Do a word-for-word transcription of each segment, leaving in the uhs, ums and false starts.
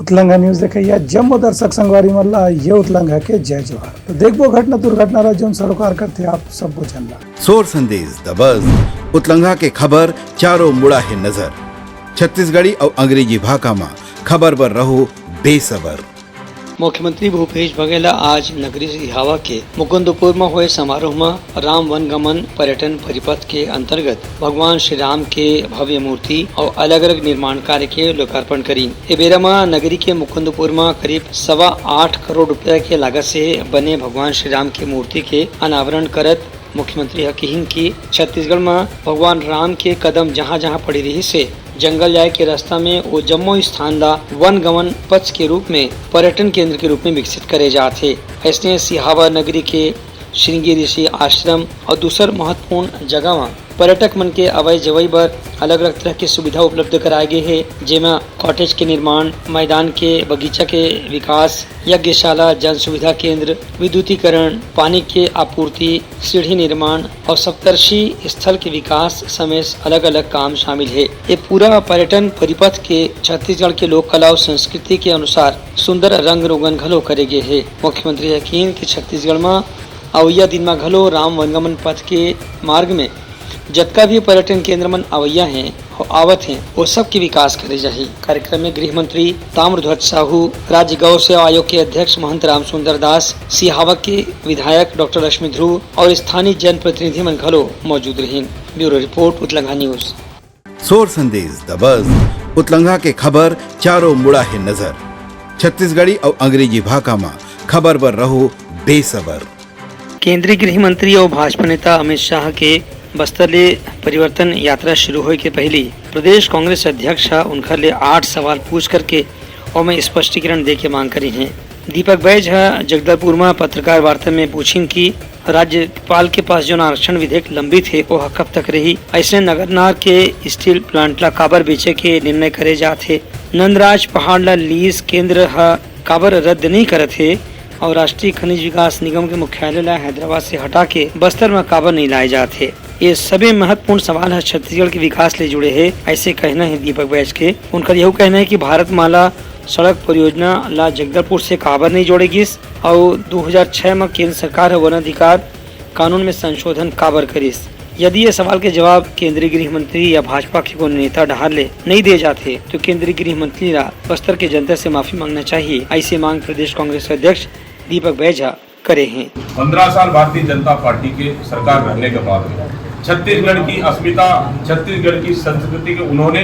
उतलंघा news देखइया जम्मो दर्शक संगवारी मन ला ये उतलंघा के जय जोहार। तो देखबो घटना दुर्घटना ला, जौन सरोकार करथे आप सबो जन ला। सोर संदेश दबस, उतलंघा के खबर चारों मुड़ा हे नजर। छत्तीसगढ़ी अउ अंग्रेजी भाखा मा खबर बर रहो बेसबर। मुख्यमंत्री भूपेश बघेल आज नगरी सिहावा के मुकुंदपुर म होए समारोह म राम वनगमन पर्यटन परिपथ के अंतर्गत भगवान श्री राम के भव्य मूर्ति अउ अलग-अलग निर्माण कार्य के लोकार्पण करीन। ए बेरा म नगरी के मुकुंदपुर म करीब सवा आठ करोड़ रुपया के लागत से बने भगवान श्री राम के मूर्ति के अनावरण करत मुख्यमंत्री ह किहिन कि छत्तीसगढ़ म भगवान राम के कदम जहां-जहां पड़े रिहिस हे, जंगल जाए के रास्ता में ओ जम्मो स्थान ला वन गमन पथ के रूप में पर्यटन केंद्र के रूप में विकसित करे जात हे। अइसने सिहावा नगरी के श्रृंगी ऋषि आश्रम अउ दूसर महत्वपूर्ण जगह म पर्यटक मन के अवई जवई बर अलग-अलग तरह के सुविधा उपलब्ध कराए गे हे, जेमा कॉटेज के निर्माण, मैदान के बगीचा के विकास, यज्ञशाला, जन सुविधा केंद्र, विद्युतीकरण, पानी के आपूर्ति, सीढ़ी निर्माण अउ सप्तर्षि स्थल के विकास समेत अलग-अलग काम शामिल हे। ये पूरा पर्यटन परिपथ के छत्तीसगढ़ के लोक कला अउ संस्कृति के अनुसार सुंदर रंग रोगन घलो करे गे हे। मुख्यमंत्री ह किहिन कि छत्तीसगढ़ म अवइया दिन म घलो राम वनगमन पथ के मार्ग में जतका भी पर्यटन केंद्र मन अवइया हें अउ आवत हें, ओ सब के विकास करे जाही। कार्यक्रम में गृह मंत्री ताम्रध्वज साहू, राज्य गौ सेवा आयोग के अध्यक्ष महंत राम सुंदर दास, सिहावा के विधायक डॉक्टर लक्ष्मी ध्रुव अउ स्थानीय जनप्रतिनिधि मन घलो मौजूद रहिन। Bureau report, Utlangha news. सोर संदेश दबस, उतलंघा के खबर चारों मुड़ा हे नजर। छत्तीसगढ़ी अउ अंग्रेजी भाखा मा खबर बर रहो बेसबर। केंद्रीय गृह मंत्री अउ भाजपा नेता अमित शाह के बस्तर ले परिवर्तन यात्रा शुरू होए के पहिली प्रदेश कांग्रेस अध्यक्ष ह उनखर ले आठ सवाल पूछ करके ओमे स्पष्टीकरण दे के मांग करिन हे। दीपक बैज ह जगदलपुर म पत्रकार वार्ता में पूछिन कि राज्यपाल के पास जौन आरक्षण विधेयक लंबित हे, ओह कब तक रही? अइसने नगरनार के स्टील प्लांट ला काबर बेचे के निर्णय करे जात हे? नंदराज पहाड़ ला लीज केंद्र ह काबर रद्द नइ करत हे? अउ राष्ट्रीय खनिज विकास निगम के मुख्यालय ला हैदराबाद से हटा के बस्तर म काबर नइ लाए जात हे? ये सबे महत्वपूर्ण सवाल ह छत्तीसगढ़ के विकास ले जुड़े हे, अइसे कहना हे दीपक बैज के। उनकर यहू कहना हे कि भारत माला सड़क परियोजना ला जगदलपुर से काबर नइ जोड़े गिस अउ दू हजार छह म केंद्र सरकार ह वन अधिकार कानून में संशोधन काबर करिस? यदि ये सवाल के जवाब केंद्रीय गृह मंत्री या भाजपा के कोनो नेता डहार ले नइ दे जात हे, तो केंद्रीय गृह मंत्री ला बस्तर के जनता से माफी मांगना चाहिए, अइसे मांग प्रदेश कांग्रेस अध्यक्ष दीपक बैज ह करे हें। पन्द्रह साल भारतीय जनता पार्टी के सरकार रहने के बाद में छत्तीसगढ़ की अस्मिता, छत्तीसगढ़ की संस्कृति को उन्होंने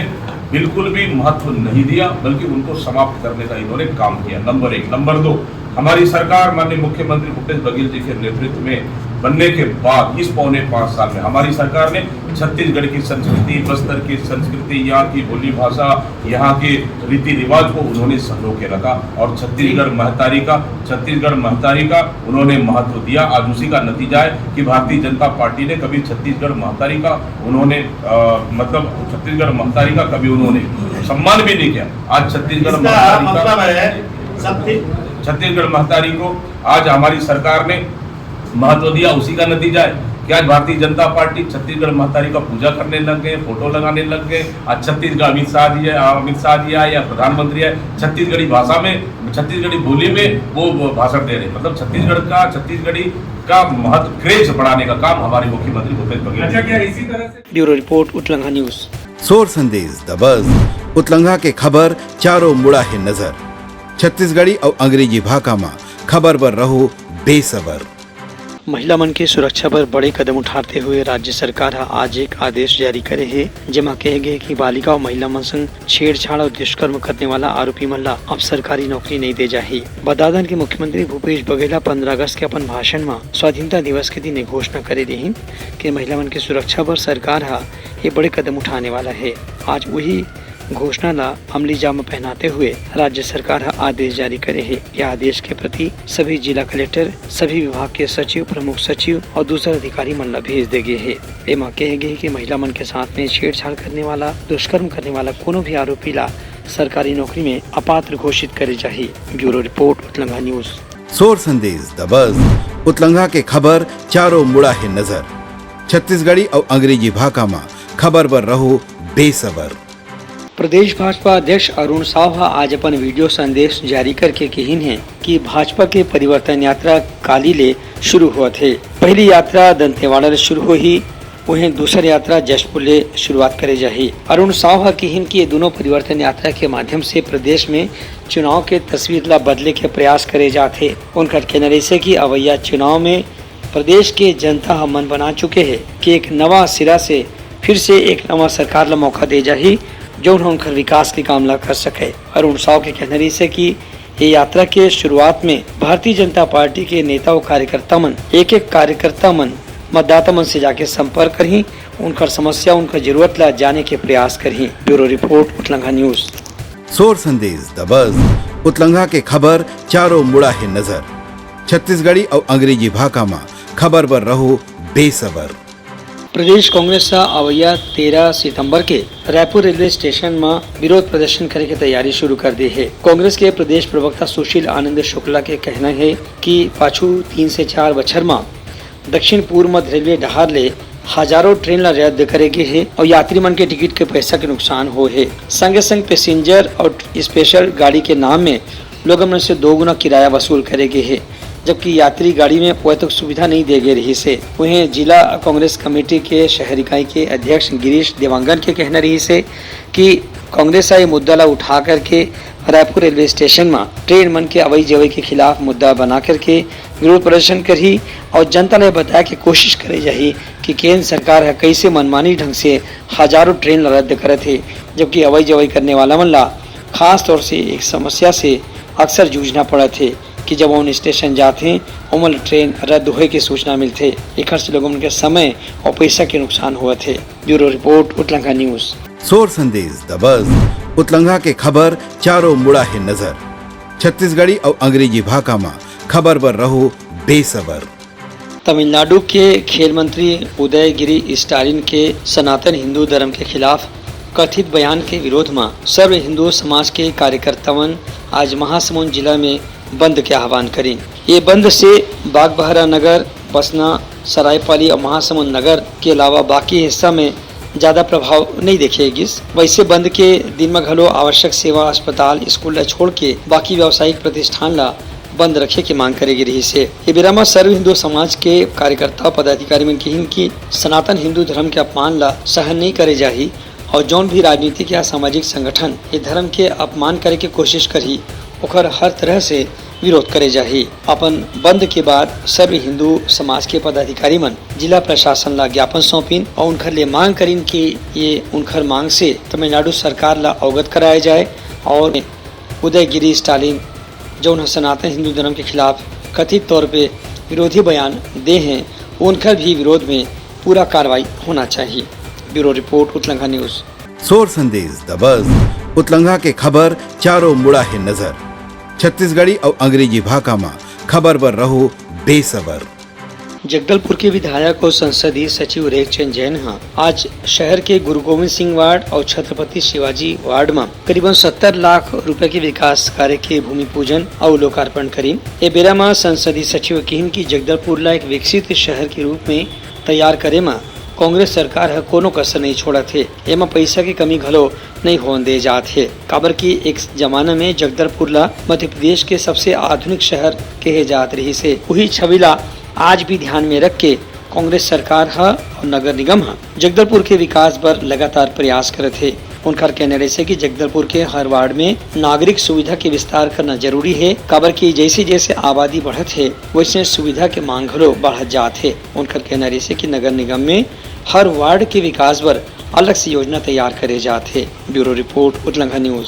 बिल्कुल भी महत्व नहीं दिया, बल्कि उनको समाप्त करने का इन्होंने काम किया। नंबर एक। नंबर दो, हमारी सरकार माननीय मुख्यमंत्री भूपेश बघेल जी के नेतृत्व में बनने के बाद इस पौने पाँच साल में हमारी सरकार ने छत्तीसगढ़ की संस्कृति, बस्तर की संस्कृति, यहाँ की बोली भाषा, यहाँ के रीति रिवाज को उन्होंने संजो के रखा और छत्तीसगढ़ महतारी का, छत्तीसगढ़ महतारी का उन्होंने महत्व दिया। आज उसी का नतीजा है कि भारतीय जनता पार्टी ने कभी छत्तीसगढ़ महतारी का उन्होंने, अ, मतलब छत्तीसगढ़ महतारी का कभी उन्होंने सम्मान भी नहीं किया। आज छत्तीसगढ़ इसका महतारी का, मतलब है, छत्ती- छत्तीसगढ़ महतारी को आज हमारी सरकार ने महत्व दिया, उसी का नतीजा है कि आज भारतीय जनता पार्टी छत्तीसगढ़ महतारी का पूजा करने लग गए, फोटो लगाने लग गए। आज छत्तीसगढ़, अमित शाह जी है, अमित शाह जी आए या प्रधानमंत्री आए, छत्तीसगढ़ी भाषा में, छत्तीसगढ़ी बोली में वो, वो भाषण दे रहे हैं। मतलब छत्तीसगढ़ का, छत्तीसगढ़ी का महत्व, क्रेज बढ़ाने का काम हमारे मुख्यमंत्री भूपेश बघेल जी ने किया। Bureau report, Utlangha news. सोर संदेश दबस, उतलंघा के खबर चारों मुड़ा हे नजर। छत्तीसगढ़ी अउ अंग्रेजी भाखा मा खबर बर रहो बेसबर। महिला मन के सुरक्षा बर बड़े कदम उठाते हुए राज्य सरकार ह आज एक आदेश जारी करे हे, जेमा कहे गे हे कि बालिका अउ महिला मन संग छेड़छाड़ अउ दुष्कर्म करने वाला आरोपी मन ला अब सरकारी नौकरी नइ दे जाही। बता दन कि मुख्यमंत्री भूपेश बघेल ह पन्द्रह अगस्त के अपन भाषण म स्वाधीनता दिवस के दिन ये घोषणा करे रिहिन कि महिला मन के सुरक्षा बर सरकार ह ये बड़े कदम उठाने वाला हे। आज उही घोषणा ला अमली जामा पहनाते हुए राज्य सरकार ह आदेश जारी करे हे। यह आदेश के प्रति सभी जिला कलेक्टर, सभी विभाग के सचिव, प्रमुख सचिव अउ दूसर अधिकारी मन ला भेज दे गे हे। एमा कहे गे हे कि महिला मन के साथ में छेड़छाड़ करने वाला, दुष्कर्म करने वाला कोनो भी आरोपी ला सरकारी नौकरी में अपात्र घोषित करे जाही। Bureau report, Utlangha news. सोर संदेश दबस, उतलंघा के खबर चारों मुड़ा हे नजर। छत्तीसगढ़ी अउ अंग्रेजी भाखा मा खबर बर रहो बेसबर। प्रदेश भाजपा अध्यक्ष अरुण साव ह आज अपन वीडियो संदेश जारी करके किहिन हे कि भाजपा के परिवर्तन यात्रा काली ले शुरू होवत हे। पहली यात्रा दंतेवाड़ा ले शुरू होही, उहें दूसर यात्रा जशपुर ले शुरुआत करे जाही। अरुण साव ह किहिन कि ये दोनों परिवर्तन यात्रा के माध्यम से प्रदेश में चुनाव के तस्वीर ला बदले के प्रयास करे जात हे। उनकर कहना रहिसे कि अवैया चुनाव में प्रदेश के जनता ह मन बना चुके हे कि एक नवा सिरा से फिर से एक नवा सरकार ला मौका दे जाही, जौन ह उनकर विकास के काम ला कर सके। अरुण साव के कहना रहिसे कि ये यात्रा के शुरुआत में भारतीय जनता पार्टी के नेता अउ कार्यकर्ता मन एक-एक कार्यकर्ता मन मतदाता मन से जाके संपर्क करही, उनकर समस्या, उनकर जरूरत ला जाने के प्रयास करही। Bureau report, Utlangha news. सोर संदेश दबस, उतलंघा के खबर चारों मुड़ा हे नजर। छत्तीसगढ़ी अउ अंग्रेजी भाखा म खबर बर रहो बेसबर। प्रदेश कांग्रेस ह अवैया तेरह सितंबर के रायपुर रेलवे स्टेशन म विरोध प्रदर्शन करे के तैयारी शुरू कर दे हे। कांग्रेस के प्रदेश प्रवक्ता सुशील आनंद शुक्ला के कहना हे कि पाछू तीन से चार बछर म दक्षिण पूर्व मध्य रेलवे डहार ले हजारों ट्रेन ला रद्द करे गे हे अउ यात्री मन के टिकट के पैसा के नुकसान होए हे। संगे संग पैसेंजर अउ स्पेशल गाड़ी के नाम में लोगन मन से दो गुना किराया वसूल करे गे हे, जबकि यात्री गाड़ी में ओतक सुविधा नहीं दे गे रहिस हे। उहें, जिला कांग्रेस कमेटी के शहर इकाई के अध्यक्ष गिरीश देवांगन के कहना रहिस हे कि कांग्रेस ह ये मुद्दा ला उठा करके रायपुर रेलवे स्टेशन म ट्रेन मन के अवई जवई के खिलाफ मुद्दा बना करके विरोध प्रदर्शन करही अउ जनता ल बताए के कोशिश करे जाही कि केंद्र सरकार ह कइसे मनमानी ढंग से हजारों ट्रेन ल रद्द करत हे, जबकि अवई जवई करने वाला मन ला खास तौर से एक समस्या से अक्सर जूझना पड़त हे कि जब ओमन स्टेशन जाथे, ओमन ल ट्रेन रद्द होए के सूचना मिलथे। एखर से लोगन के समय अउ पैसा के नुकसान होवत हे। Bureau report, Utlangha news. सोर संदेश दबस, उतलंघा के खबर चारों मुड़ा हे नजर। छत्तीसगढ़ी अउ अंग्रेजी भाखा म खबर बर रहो बेसबर। तमिलनाडु के खेल मंत्री उदयगिरी स्टालिन के सनातन हिंदू धर्म के खिलाफ कथित बयान के विरोध म सर्व हिंदू समाज के कार्यकर्ता मन आज महासमुंद जिला में बंद के आह्वान करिन। ये बंद से बागबहरा नगर, बसना, सरायपाली और महासमुंद नगर के अलावा बाकी हिस्सा में ज्यादा प्रभाव नहीं देखे गिस। वैसे बंद के दिन म घलो आवश्यक सेवा, अस्पताल, स्कूल ला छोड़ के बाकी व्यावसायिक प्रतिष्ठान ला बंद रखे के मांग करे गे रहिस हे। ये बेरा म सर्व हिंदू समाज के कार्यकर्ता, पदाधिकारी मन किहिन कि सनातन हिंदू धर्म के अपमान ला सहन नहीं करे जाही और जौन भी राजनीतिक या सामाजिक संगठन ये धर्म के अपमान करे के कोशिश करही, ओकर हर तरह से विरोध करे जाही। अपन बंद के बाद सर्व हिंदू समाज के पदाधिकारी मन जिला प्रशासन ला ज्ञापन सौंपिन और उनखर ले मांग करिन कि ये उनखर मांग से तमिलनाडु सरकार ला अवगत कराया जाए और उदयगिरी स्टालिन, जौन ह सनातन हिंदू धर्म के खिलाफ कथित तौर पे विरोधी बयान दे हैं, उनखर भी विरोध में पूरा कार्रवाई होना चाहिए। Bureau report, Utlangha news. सोर संदेश दबस, उतलंघा के खबर चारों मुड़ा हे नजर। छत्तीसगढ़ी अउ अंग्रेजी भाखा म खबर बर रहो बेसबर। जगदलपुर के विधायक और संसदीय सचिव रेखचंद जैन ह आज शहर के गुरु गोविंद सिंह वार्ड और छत्रपति शिवाजी वार्ड म करीबन सत्तर लाख रुपए के विकास कार्य के भूमि पूजन अउ लोकार्पण करिन। ए बेरा म संसदीय सचिव किहिन कि जगदलपुर ला एक विकसित शहर के रूप में तैयार करे म कांग्रेस सरकार ह कोनो कसर नइ छोड़त हे। एमा पइसा के कमी घलो नइ होन दे जात हे, काबर कि एक जमाना में जगदलपुर ला मध्य प्रदेश के सबसे आधुनिक शहर कहे जात रहिस हे। उही छवि ला आज भी ध्यान में रख के कांग्रेस सरकार ह अउ नगर निगम ह जगदलपुर के विकास बर लगातार प्रयास करत हे। उनकर कहना रहिसे कि जगदलपुर के हर वार्ड में नागरिक सुविधा के विस्तार करना जरूरी हे, काबर कि जैसे-जैसे आबादी बढ़त हे, वैसे सुविधा के मांग घलो बढ़त जात हे। उनकर कहना रहिसे कि नगर निगम में हर वार्ड के विकास बर अलग से योजना तैयार करे जात हे। Bureau report, Utlangha news.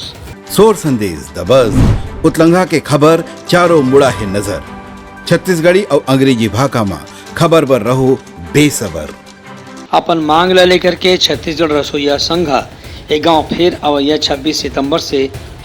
सोर संदेश दबस, उतलंघा के खबर चारों मुड़ा हे नजर। छत्तीसगढ़ी अउ अंग्रेजी भाखा म खबर बर रहो बेसबर। अपन मांग ला लेकर के छत्तीसगढ़ रसोईया संघ ह ए गांव फेर अवैया छब्बीस सितंबर से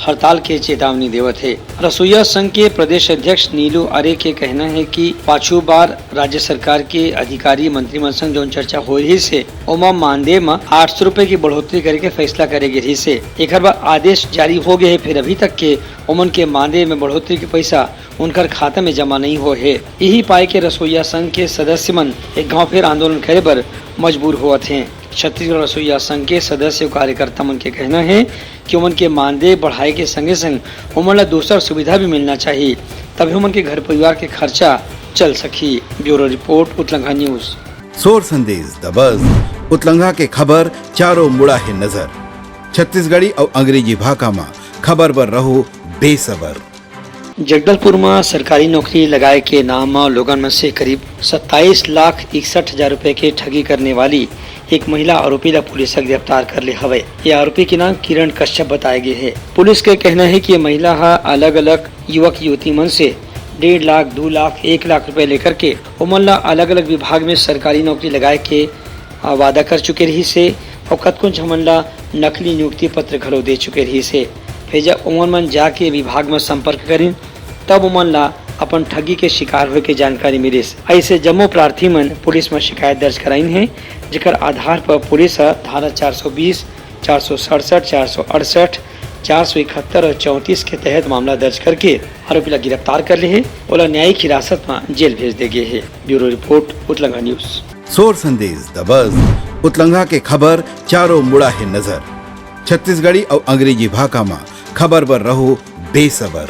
हड़ताल के चेतावनी देवत हे। रसोईया संघ के प्रदेश अध्यक्ष नीलू आर्य के कहना हे कि पाछू बार राज्य सरकार के अधिकारी मंत्री मन संग जौन चर्चा होए रहिस हे, ओमा मानदेय म आठ सौ रुपए की बढ़ोतरी करे के फैसला करे गे रहिस हे। एकर बर आदेश जारी हो गए हे, फिर अभी तक के ओमन के मानदेय में बढ़ोतरी के पैसा उनकर खाता में जमा नहीं होए हे। यही पाए के रसोईया संघ के सदस्य मन एक घाव फेर आंदोलन करे बर मजबूर होवत हें। छत्तीसगढ़ रसोईया संघ के सदस्य अउ कार्यकर्ता मन के कहना हे कि ओमन के मानदेय बढ़ाए के संगे संग ओमन ला दूसर सुविधा भी मिलना चाही, तभे ओमन के घर परिवार के खर्चा चल सकही। Bureau report, Utlangha news. सोर संदेश, द बज, उतलंघा के खबर चारों मुड़ा हे नजर। छत्तीसगढ़ी अउ अंग्रेजी भाखा म खबर बर रहो बेसबर। जगदलपुर म सरकारी नौकरी लगाए के नाम म लोगन मन से करीब सत्ताईस लाख इकसठ हजार रुपए के ठगी करने वाली एक महिला आरोपी ला पुलिस ह गिरफ्तार कर ले हवय। ये आरोपी के नाम किरण कश्यप बताए गे हे। पुलिस के कहना हे कि ये महिला ह अलग-अलग युवक युवती मन से डेढ़ लाख, दू लाख, एक लाख रुपए लेकर के ओमन ला अलग-अलग विभाग में सरकारी नौकरी लगाए के, अ, वादा कर चुके रहिस हे अउ कतकोन झन मन ला नकली नियुक्ति पत्र घलो दे चुके रहिस हे। फिर जब ओमन मन जाके विभाग म संपर्क करिन, तब ओमन ला अपन ठगी के शिकार होए के जानकारी मिलिस। अइसे जम्मो प्रार्थी मन पुलिस म शिकायत दर्ज कराइन हे, जेकर आधार पर पुलिस ह धारा चार सौ बीस, चार सौ सड़सठ, चार सौ अड़सठ, चार सौ इकहत्तर अउ चौंतीस के तहत मामला दर्ज करके आरोपी ला गिरफ्तार कर ले हे। ओला न्यायिक हिरासत म जेल भेज दे गे हे। Bureau report, Utlangha news. सोर संदेश, द बज, उतलंघा के खबर चारों मुड़ा हे नजर। छत्तीसगढ़ी अउ अंग्रेजी भाखा म खबर बर रहो बेसबर।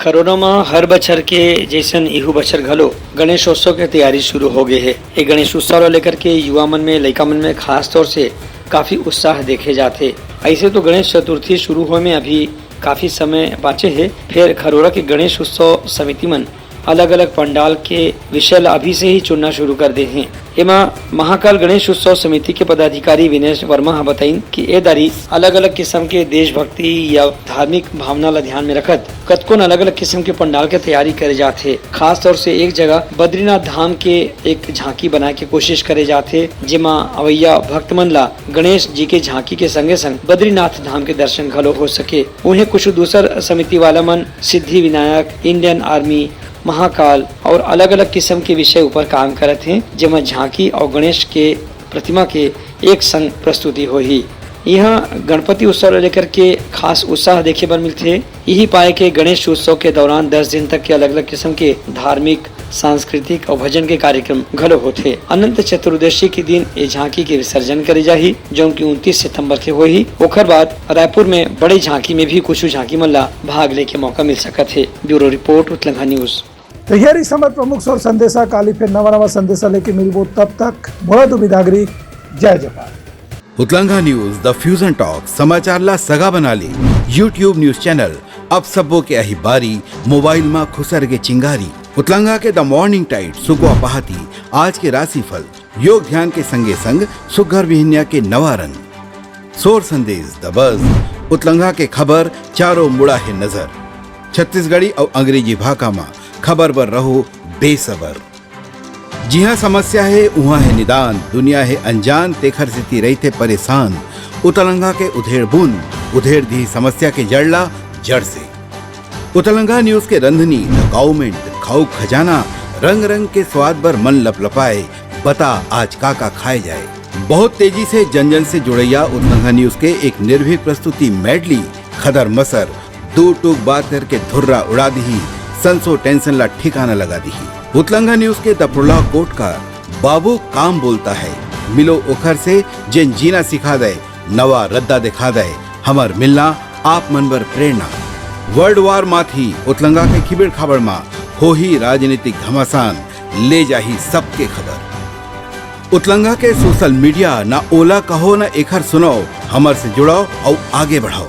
खरोरा म हर बछर के जइसन इहू बछर घलो गणेशोत्सव के तैयारी शुरू हो गे हे। ए गणेश उत्सव ल लेकर के युवा मन में, लइका मन में खास तौर से काफी उत्साह देखे जाथे। अइसे तो गणेश चतुर्थी शुरू होए में अभी काफी समय बाँचे हे, फेर खरोरा के गणेश उत्सव समिति मन अलग-अलग पंडाल के विषय ल अभी से ही चुनना शुरू कर दे हे। एमा महाकाल गणेश उत्सव समिति के पदाधिकारी विनेश वर्मा ह बताइन कि ए दारी अलग-अलग किसम के देशभक्ति या धार्मिक भावना ल ध्यान में रखत कतकोन अलग-अलग किसम के पंडाल के तैयारी करे जात हे। खास तौर से एक जगह बद्रीनाथ धाम के एक झांकी बनाए के कोशिश करे जात हे, जेमा अवइया भक्त मन ला गणेश जी के झांकी के संगे-संग बद्रीनाथ धाम के दर्शन घलो हो सके। उहें कुछ दूसर समिति वाला मन सिद्धि विनायक, इंडियन आर्मी, महाकाल और अलग-अलग किसम के विषय ऊपर काम करत हें, जेमा झांकी और गणेश के प्रतिमा के एक संग प्रस्तुति होही। इहाँ गणपति उत्सव ल लेकर के खास उत्साह देखे बर मिलथे। इही पाए के गणेश उत्सव के दौरान दस दिन तक के अलग-अलग किसम के धार्मिक, सांस्कृतिक और भजन के कार्यक्रम घलो होथे। अनंत चतुर्दशी के दिन ए झांकी के विसर्जन करे जाही, जौन की उनतीस सितंबर के होही। ओखर बाद रायपुर में बड़े झांकी में भी कुछ झांकी मन ला भाग लेके मौका मिल सकत हे। Bureau report, Utlangha news. तो ये रही हमर प्रमुख सोर संदेशा। काली फिर नवा नवा संदेशा लेके मिलबो, तब तक मोला दो बिदागरी। जय जवान। उतलंघा न्यूज, द फ्यूजन टॉक, समाचार ला सगा बना ले। YouTube न्यूज चैनल, अब सबो के आही बारी, मोबाइल मा खुसर के चिंगारी। उतलंघा के द मॉर्निंग टाइड, सुगवा पहाती, आज के राशिफल, योग ध्यान के संगे संग सुग्घर बिहनिया के नवा रंग। सोर संदेश, द बज, उतलंघा के खबर चारों मुड़ा हे नजर। छत्तीसगढ़ी अउ अंग्रेजी भाखा मा खबर बर रहो बेसबर। जिहाँ समस्या हे, उहाँ हे निदान, दुनिया हे अनजान, तेखर सेती रहिथे परेशान। उतलंघा के उधेड़ बुन, उधेड़ दिही समस्या के जड़ ला जड़ से। उतलंघा न्यूज के रंधनी, द काउमेंट, खाऊ खजाना, रंग रंग के स्वाद बर मन लपलपाए, बता आज का का खाए जाए। बहुत तेजी से जन जन से जुड़ैया उतलंघा न्यूज के एक निर्भीक प्रस्तुति मेडली, खदर मसर, दू टूक बात करके धुर्रा उड़ा दिही, संसो टेंशन ला ठिकाना लगा दिही। उतलंघा न्यूज के दपरोला कोटकार, बाबू काम बोलता है, मिलो ओखर से जेन जीना सिखा दे, नवा रद्दा दिखा दे, हमर मिलना आप मन बर प्रेरणा। वर्ल्ड वार माथी उतलंगा के खिबेड़ खाबड़ मा होही राजनीतिक घमासान, ले जाही सबके खबर। उतलंगा के सोशल मीडिया ना ओला कहो ना एखर सुनाओ, हमर से जुड़ाओ अउ आगे बढ़ाओ।